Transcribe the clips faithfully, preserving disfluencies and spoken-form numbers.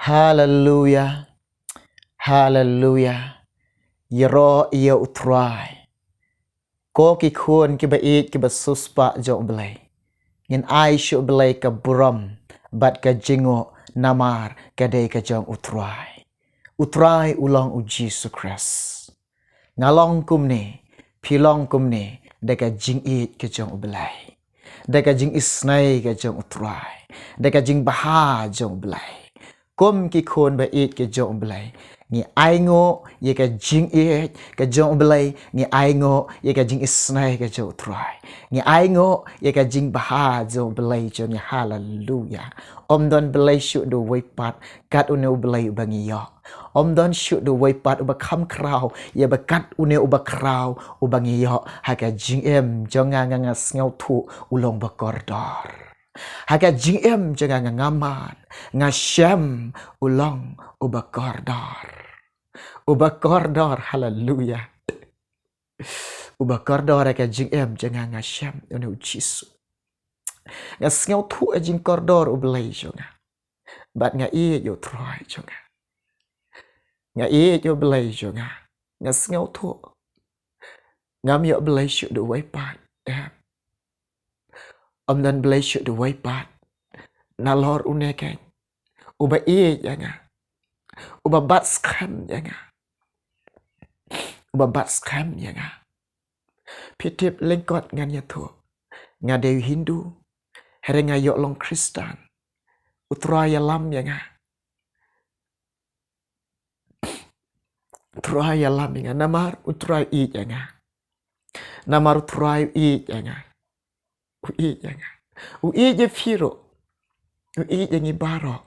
Haleluya. Haleluya. Ïaroh ïa U Trai, ko ki khun kiba ïeit kiba siewspah jong U Blei. Ngin ai sha U Blei ka burom bad ka jingnguh namar ka dei ka jong U Trai. U Trai u long U Jisu Khrist. Nga long kumne, phi long kumne, da ka jingïeit ka jong U Blei, da ka jingisynei ka jong U Trai, da ka jingbha jong U Blei. Kum ki khun ba ïeit ka jong U Blei, ngi ainguh ïa ka jingïeit ka jong U Blei, ngi ainguh ïa ka jingisynei ka jong U Trai, ngi ainguh ïa ka jingbha jong U Blei jong ngi. Haleluya. Ym don Blei shuh da uwei pat kat une U Blei uba ngi ïoh. Ym don shuh da uwei pat uba kham khraw ïa ba kat une uba khraw uba ngi ïoh. Ha ka jingim jong nga, nga, nga sngewthuh u long ba kordor. Ha ka jingim jong nga, nga, nga mad, nga shem u long uba kordor. Uba kordor, haleluya. Uba kordor ha ka jingim jong nga, nga shem une U Jisu. Nga sngewthuh ha jingkordor U Blei jong nga. Bad nga ïeit ïa U Trai jong nga. Nga ïeit ïa U Blei jong nga. Nga sngewthuh ngam ïoh Blei shuh da uwei pat. Em. Ym don Blei shuh da uwei pat. Nalor une keiñ uba ïeit ïa nga, uba bat skhem ïa nga, uba bat skhem ïa nga. Phi tip, lyngkot ngan ïathuh, nga dei u Hindu, hynrei nga ïoh long Khristan. U Trai ïalam ïa nga. U Trai ïalam ïa nga namar U Trai u ïeit ïa nga. Namar U Trai u ïeit ïa nga. U ïeit ïa nga. U ïeit ïa phi ruh. U ïeit ïa ngi baroh.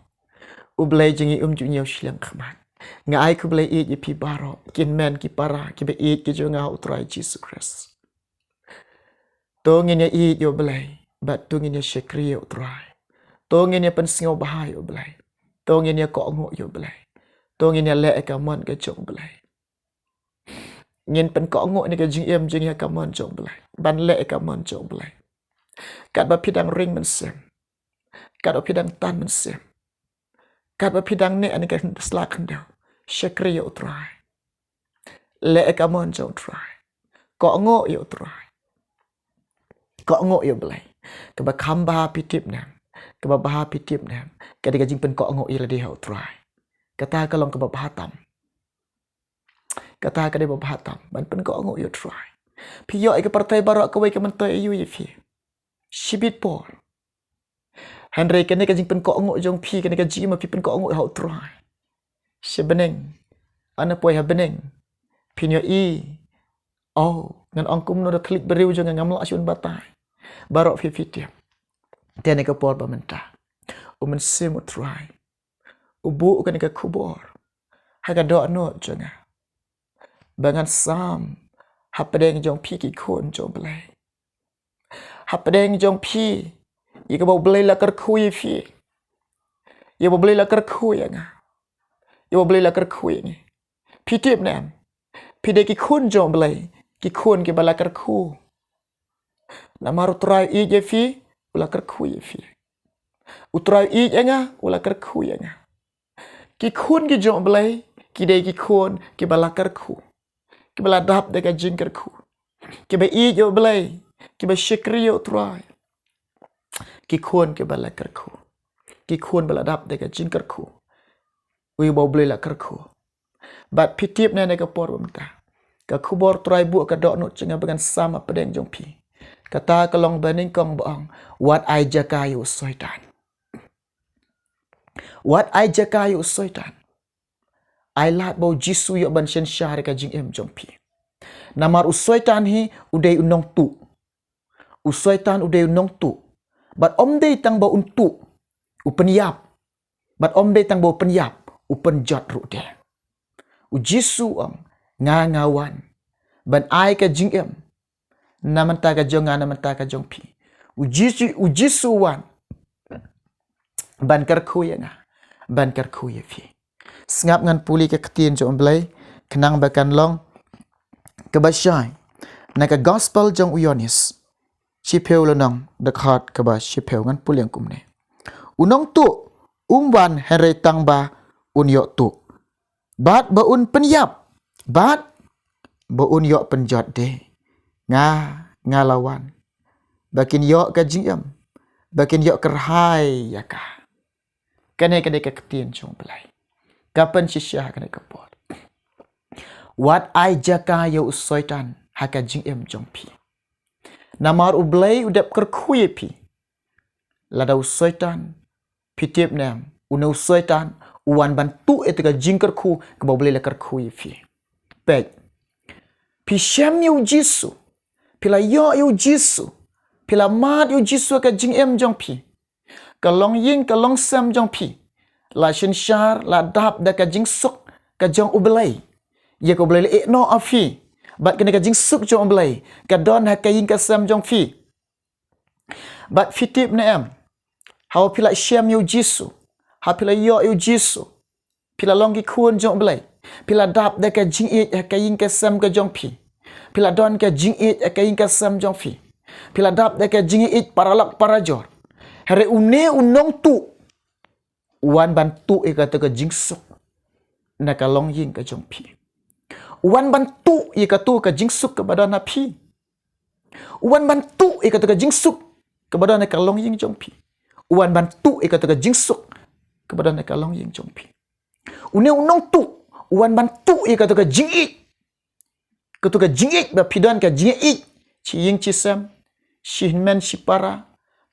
U Blei jong ngi um ju ñiew shiliang khmat. Nga ai khublei ïeit ïa phi baroh, ki hynmen ki para kiba ïeit ki jong nga ha U Trai Jisu Khrist. To ngin ïa ïeit ïa U Blei bad to ngin ïa shakri ïa U Trai. To ngin ïa pynsngewbha ïa U Blei. To ngin ïa kohnguh ïa U Blei. To ngin ïa leh ïa ka mon ka jong U Blei. Ngin pynkohnguh ïa ka jingim jong ngi ha ka mon jong U Blei, ban leh ïa ka mon jong U Blei. Katba phi dang ring mynsiem, katba phi dang tan mynsiem, katba phi dang neh ha kane ka sla khyndew, shakri ïa U Trai. Leh ïa ka mon jong U Trai. Kohnguh ïa U Trai. Kohnguh ïa U Blei. Kaba kham bha, phi tip ne em, kaba bha, phi tip ne em, ka dei ka jingpynkohnguh ïa lade ha U Trai. Kata ka long kaba bha tam. Kata ka dei ba bha tam, ban pynkohnguh ïa U Trai. Phi ïoh ïa ka pyrthei baroh kawei ka myntoi aïu ïa phi? Shibit por. Hynrei kane ka jingpynkohnguh jong phi, kane ka jingim ba phi pynkohnguh ha U Trai, sha bneng, hana poi ha bneng, phin ïohi. Oh, ngan ong kumno, da thylliej briew jong nga, ngam lah shuh ban batai. Baroh phi, phi tip. Te ha kane ka por ba mynta, U Mynsiem U Trai u buh kane ka khubor ha ka dohnud jong nga, ba ngan sam hapdeng jong phi, ki khun jong U Blei. Hapdeng jong phi, ïa kaba U Blei la kyrkhu ïa phi, ïa kaba U Blei la kyrkhu ïa nga, ïa kaba U Blei la kyrkhu ïa ngi. Phi tip ne em, phi dei ki khun jong U Blei, ki khun kiba la kyrkhu. Namar U Trai u ïeit ïa phi, u la kyrkhu ïa phi. U Trai u ïeit ïa nga, u la kyrkhu ïa nga. Ki khun ki jong U Blei ki dei ki khun kiba la kyrkhu, kiba la dap da ka jingkyrkhu, kiba ïeit ïa U Blei, kiba shakri ïa U Trai. Ki khun kiba la kyrkhu, ki khun ba la dap da ka jingkyrkhu, uba U Blei la kyrkhu. Bad phi tip ne, ha kane ka por ba mynta, ka khubor U Trai buh ha ka dohnud jong nga ba ngan sam hapdeng jong phi. Kata ka long ba nyngkong ba ong, wat ai jaka ïa u Soitan. Wat ai jaka ïa u Soitan. Ai lad ba U Jisu u ïoh ban synshar ïa ka jingim jong phi. Namar u Soitan hi u dei u nongtuh. U Soitan u dei u nongtuh. Bad ym dei tang ba un tuh, u pynïap. Bad ym dei tang ba u pynïap, u pynjot ruh de. U Jisu u ong, nga, nga wan ban ai ka jingim, na bynta ka jong nga, na bynta ka jong phi. U Jisu, U Jisu u wan ban kyrkhu ïa nga, ban kyrkhu ïa phi. Sngap, ngan pule ka ktien jong U Blei, khnang ba kan long kaba shai. Na ka Gospel jong u Ïoannis, shiphew lynnong, dkhot kaba shiphew, ngan pule kumne. U nongtuh um wan hynrei tang ba un ïoh tuh, bad ba un pynïap, bad ba un ïoh pynjot de. Nga, nga la wan ba kin ïoh ka jingim, ba kin ïoh kyrhai ïa ka. Kane ka dei ka ktien jong U Blei. Ka pynshisha kane ka por. Wat ai jaka ïa u Soitan ha ka jingim jong phi. Namar U Blei u dep kyrkhu ïa phi. Lada u Soitan, phi tip ne em, une u Soitan u wan ban tuh ïa ka jingkyrkhu kaba U Blei la kyrkhu ïa phi. Peit. Phi shem ïa u Jisu. Phi la ïoh ïa u Jisu. Phi la mad ïa u Jisu ha ka jingim jong phi. Ka longïing ka longsem jong phi la synshar, la dap da ka jingsuk ka jong U Blei. Ïa ka U Blei la ïehnoh ha phi. Bad kane ka jingsuk jong U Blei ka don ha ka ïing ka sem jong phi. Bad phi tip ne em, haba phi la shem ïa u Jisu, haba phi la ïoh ïa u Jisu, phi la long ki khun jong U Blei. Phi la dap da ka jingïeit ha ka ïing ka sem ka jong phi. Phi la don ka jingïeit ha ka ïing ka sem jong phi. Phi la dap da ka jingïeit paralok parajor. Hynrei une u nongtuh u wan ban tuh ïa kato ka jingsuk na ka longïing ka jong phi. U wan ban tuh ïa kato ka jingsuk kaba don ha phi. U wan ban tuh ïa kato ka jingsuk kaba don ha ka longïing jong phi. U wan ban tuh ïa kato ka jingsuk kaba don ha ka longïing jong phi. Une u nongtuh u wan ban tuh ïa kato ka jingïeit. Kato ka jingïeit ba phi don ka jingïeit shi ïing shi sem, shi hynmen shi para,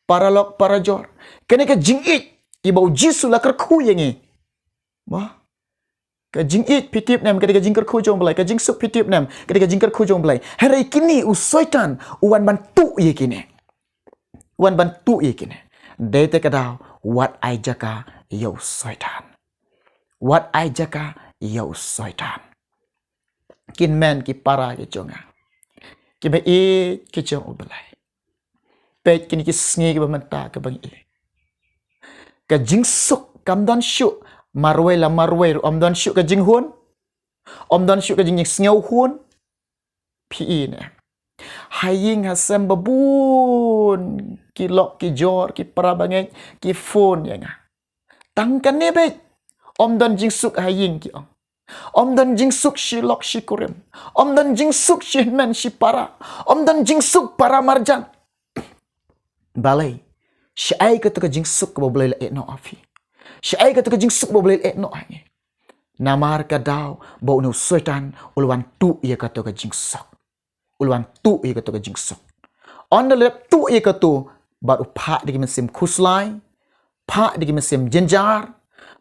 paralok parajor. Kane ka jingïeit iba u Jisu la kyrkhu ïa ngi. Ba ka jingïeit, phi tip ne em, ka dei ka jingkyrkhu jong U Blei. Ka jingsuk, phi tip ne em, ka dei ka jingkyrkhu jong U Blei. Hynrei kine u Soitan u wan ban tuh ïa kine. U wan ban tuh ïa kine. Dei te ka daw wat ai jaka ïa u Soitan. Wat ai jaka ïa u Soitan. Ki hynmen ki para ki jong nga, kiba ïeit ki jong U Blei. Peit kine ki sngi kiba mynta kiba ngi ïeit. Ka jingsuk kam don shuh marwei la marwei ruh, ym don shuh ka jinghun, ym don shuh ka jingsngewhun. Phi i ne, ha ïing ha sem ba bun ki lok ki jor, ki para bangeit ki phone ïa nga. Tang kane beit, ym don jingsuk ha ïing, ki ong. Ym don jingsuk shi lok shi kurim. Ym don jingsuk shi hynmen shi para. Ym don jingsuk para marjan. Balei? Shaei kato ka jingsuk kaba U Blei la ïehnoh ha phi? Shaei kato ka jingsuk ba U Blei la ïehnoh ha ngi? Namar ka daw ba une u Soitan u la wan tuh ïa kato ka jingsuk. U la wan tuh ïa kato ka jingsuk. Ynda la dep tuh ïa kato, bad u phah da ki mynsiem khuslai, phah da ki mynsiem jynjar,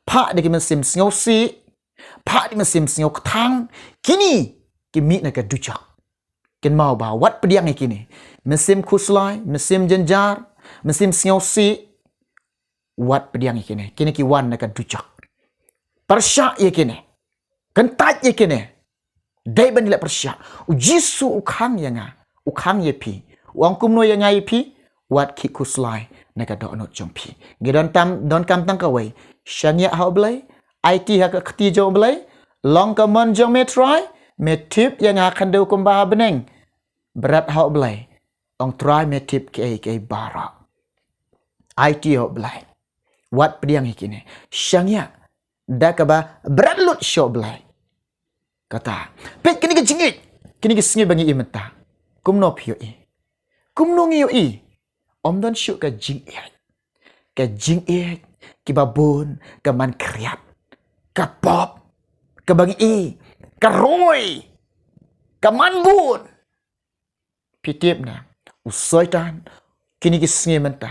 phah da ki mynsiem sngewsih, phah da ki mynsiem sngewkthang. Kine ki mih na ka dujok. Kynmaw ba wat pdiang ïa kine. Mynsiem khuslai, mynsiem jynjar, mynsiem sngewsih. Wat pdiang ïa kine. Kine ki wan na ka dujok. Pyrshah ïa kine. Kyntait ïa kine. Dei ban ïaleh pyrshah. U Jisu u khang ïa nga, u khang ïa phi. U ong kumno ïa nga ïa phi? Wat khih khuslai na ka dohnud jong phi. Ngi donkam, donkam tang kawei. Shaniah ha U Blei, aiti ha ka kti jong U Blei, long ka mon jong me Trai, me tip ïa nga khyndew kumba ha bneng. Bret ha U Blei, ong Trai me tip kiei kiei baroh. Aiti ha U Blei. Wat pdiang ïa kine. Shaniah da kaba bret lut sha U Blei. Kata. Peit kine ki jingïeit, kine ki sngi ba ngi ïohi mynta. Kumno phi ïohi? Kumno ngi ïohi? Ym don shuh ka jingïeit. Ka jingïeit kiba bun, ka man khriat, ka pop, kaba ngi i, ka roi, ka man bun. Phi tip ne, u Soitan kine ki sngi mynta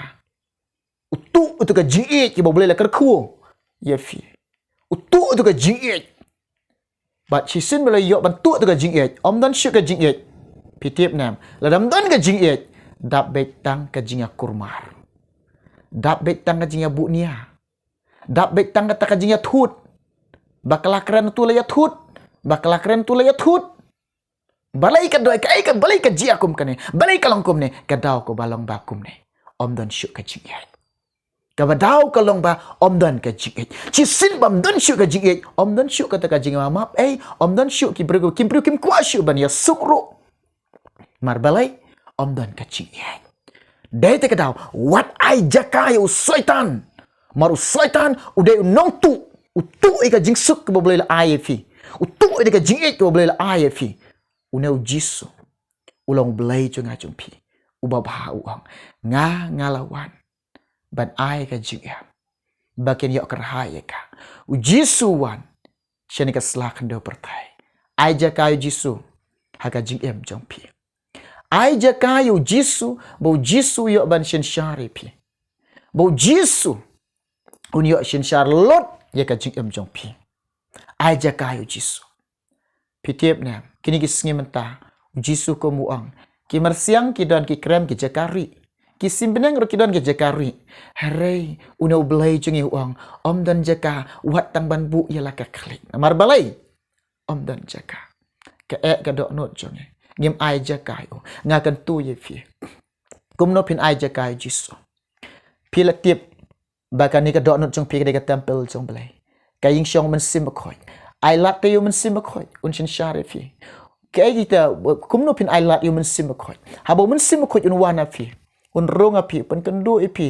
u tuh ïa kato ka jingïeit kaba U Blei la kyrkhu ïa phi. U tuh ïa kato ka jingïeit. Bad shisien ba la ïoh ban tuh ïa kato ka jingïeit, ym don shuh ka jingïeit. Phi tip ne, lada ym don ka jingïeit, dap beit tang ka jingïakurmar. Dap beit tang ka jingïabuhnia. Dap beit tang kata ka jingïathut. Ba ka la kren tu la ïathut. Ba ka la kren tu la ïathut. Balei ka dei, kaei ka, balei ka jia kum kane, balei ka long kumne, ka daw kaba long ba kumne. Ym don shuh ka jingïeit. Kaba daw ka long ba ym don ka jingïeit. Shisien ba ym don shuh ka jingïeit, ym don shuh kata ka jingmap ei, ym don shuh ki briew, ki briew kim kwah shuh ban ïasuk ruh. Namar balei? Ym don ka jingïeit. Dei te ka daw, wat ai jaka ïa u Soitan. Namar u Soitan u dei u nongtuh. U tuh ïa ka jingsuk kaba U Blei la ai ïa phi. U tuh ïa ka jingïeit kaba U Blei la ai ïa phi. Une U Jisu u long U Blei jong nga jong phi. Uba bha u ong, nga nga la wan ban ai ka jingim ba kin ïoh kyrhai ïa ka. U Jisu u wan shane ka sla khyndew pyrthei. Ai jaka ïa U Jisu ha ka jingim jong phi. Ai jaka ïa U Jisu, ba U Jisu u ïoh ban synshar ïa phi. Ba U Jisu un ïoh synshar lut ïa ka jingim jong phi. Ai jaka ïa U Jisu. Phi tip ne, kine ki sngi mynta, U Jisu kum u ong, ki myrsiang ki don ki krem ki jaka rieh. Ki sim bneng ruh ki don ki jaka rieh. Hynrei une U Blei jong ngi u ong, ym don jaka, wat tang ban buh ïa la ka khlieh. Namar balei? Ym don jaka. Ka eh ka dohnud jong ngi, ngim ai jaka ïa u. Nga kyntu ïa phi, kumno phin ai jaka ïa U Jisu? Phi la tip ba kane ka dohnud jong phi ka dei ka templ jong U Blei, ka ïing shong U Mynsiem Bakhuid. Ai lad te ïa U Mynsiem Bakhuid un synshar ïa phi. Kaei kita, kumno phin ai lad ïa U Mynsiem Bakhuid? Haba U Mynsiem Bakhuid un wan ha phi, un rung ha phi, u pynkynduh ïa phi,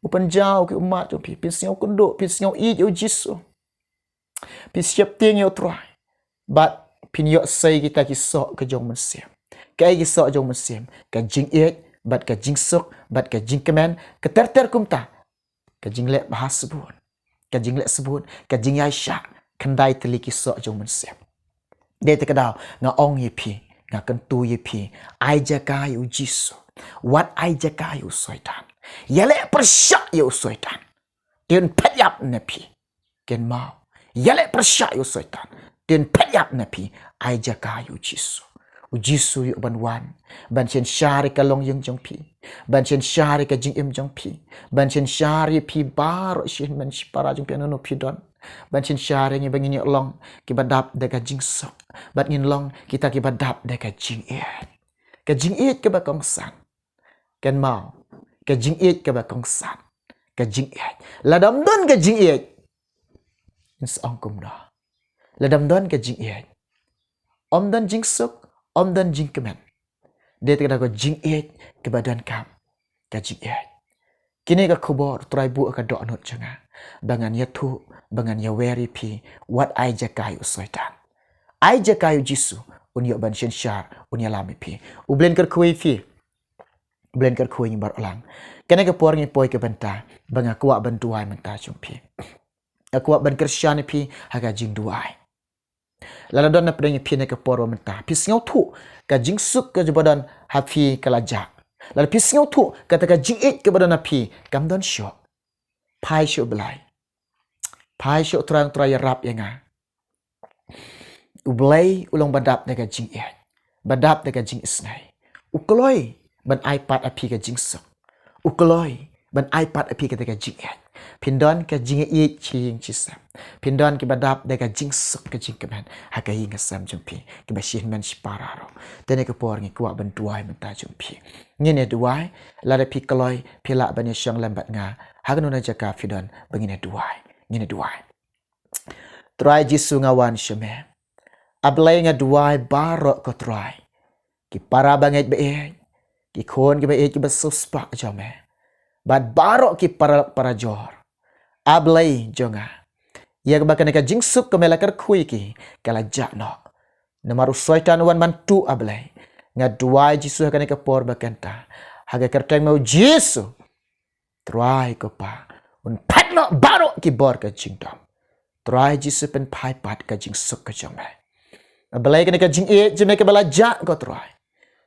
u pynjaw ki ummat jong phi, phin sngew kynduh, phin sngew ïeit ïa U Jisu. Phi sheptieng ïa U Trai bad phin ïoh sei kita ki soh ka jong U Mynsiem. Kaei ki soh jong U Mynsiem? Ka jingïeit bad ka jingsuk bad ka jingkmen, ka ter ter kumta. Ka jingleh bha sbun, ka jingleh sbun, ka jingïaishah, khyndai tylli ki soh jong U Mynsiem. Dei te ka daw nga ong ïa phi, nga kyntu ïa phi, ai jaka ïa U Jisu. Wat ai jaka ïa U Soitan. Ïaleh pyrshah ïa U Soitan, te un phet ïap na phi. Kynmaw, ïaleh pyrshah ïa U Soitan, te un phet ïap na phi. Ai jaka ïa U Jisu. U Jisu u ïoh ban wan ban synshar ïa ka longïing jong phi, ban synshar ïa ka jingim jong phi, ban synshar ïa phi baroh shi hynmen shi para jong phi, hano hano phi don. Ban synshar ïa ngi ba ngin ïoh long kiba dap da ka jingsuk bad ngin long kita kiba dap da ka jingïeit. Ka jingïeit kaba kongsan. Kynmaw, ka jingïeit kaba kongsan. Ka jingïeit. Lada ym don ka jingïeit, ngin sa ong kumno? Lada ym don ka jingïeit, ym don jingsuk, ym don jingkmen. Dei te ka daw ka jingïeit kaba donkam, ka jingïeit. Kine ka khubor U Trai buh ha ka dohnud jong nga ba ngan ïathuh, ba ngan ïawer ïa phi. Wat ai jaka ïa U Soitan. Ai jaka ïa U Jisu, un ïoh ban synshar, un ïalam ïa phi. U Blei un kyrkhu ïa phi. U Blei un kyrkhu ïa ngi baroh lang. Kane ka por ngi poi ka bynta ba nga kwah ban duwai mynta jong phi. Nga kwah ban kyrshan ïa phi ha ka jingduwai. Lada don na pdeng ïa phi kane ka por ba mynta phi sngewthuh ka jingsuk kaba don ha phi ka la jah, lada phi sngewthuh kata ka jingïeit kaba don ha phi kam don shuh, phai sha U Blei. Phai sha U Trai, ong, Trai, ïarap ïa nga. U Blei u long ba dap da ka jingïeit, ba dap da ka jingisnei. U kloi ban ai pat ha phi ka jingsuk. U kloi ban ai pat ha phi kata ka jingïeit. Phin don ka jingïeit shi ïing shi sem. Phin don kiba dap da ka jingsuk ka jingkmen ha ka ïing ka sem jong phi, kiba shi hynmen shi para ruh. Te kane ka por ngi kwah ban duwai mynta jong phi. Ngin ïa duwai. Lada phi kloi, phi lah ban ïa shong lem bad nga ha kano kano ka jaka phi don, ba ngin ïa duwai. Ngin ïa duwai. Trai Jisu, nga wan sha me. A Blei, nga duwai baroh, ko Trai, ki para bangeit ba ïeit, ki khun kiba ïeit kiba siewspah jong me, bad baroh ki para, para jor, A Blei jong nga, ïa kaba kane ka jingsuk kaba me la kyrkhu ïa ki ka la jah noh. Namar u Soitan u wan ban tuh, A Blei. Nga duwai Jisu ha kane ka por ba kynta, ha ka kyrteng me, u Jisu. Trai, ko Pa, un phet noh baroh ki bor ka jingdom. Trai Jisu, pynphai pat ka jingsuk ka jong me. A Blei, kane ka jingïeit jong me kaba la jah, ko Trai,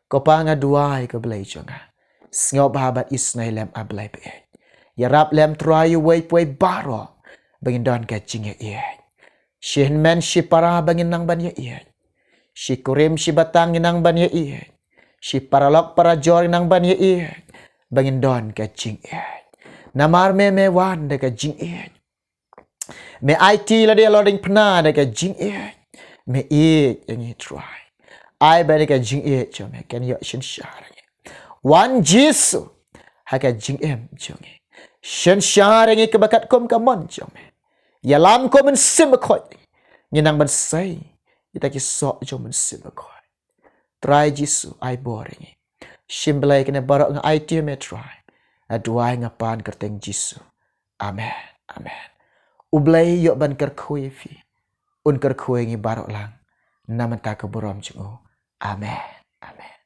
ko Pa, nga duwai, ko Blei jong nga, sngewbha bad isnei lem, A Blei ba ïeit. Ïarap lem, Trai, uwei pa uwei baroh ba ngin don ka jingïeit. Shi hynmen shi para ba ngin nang ban ïeit. Shi kurim shi batang ngin nang ban ïeit. Shi paralok parajor ngin nang ban ïeit. Ba ngin don ka jingïeit. Namar me, me wan da ka jingïeit. Me aiti lade halor diengphna da ka jingïeit. Me ïeit ïa ngi, Trai. Ai ba da ka jingïeit jong me kan ïoh synshar ïa ngi. Wan Jisu ha ka jingim jong ngi. Synshar ïa ngi kaba katkum ka mon jong me. Ïalam ko Mynsiem Bakhuid. Ngin nang ban sei ïa kita ki soh jong Mynsiem Bakhuid. Trai Jisu, ai bor ïa ngi. Shim Blei, kane baroh nga aiti ha me, Trai. Nga duwai, nga pan ha ka kyrteng Jisu. Amen. Amen. U Blei ïoh ban kyrkhu ïa phi. Un kyrkhu ïa ngi baroh lang. Namar ka burom jong u. Amen. Amen.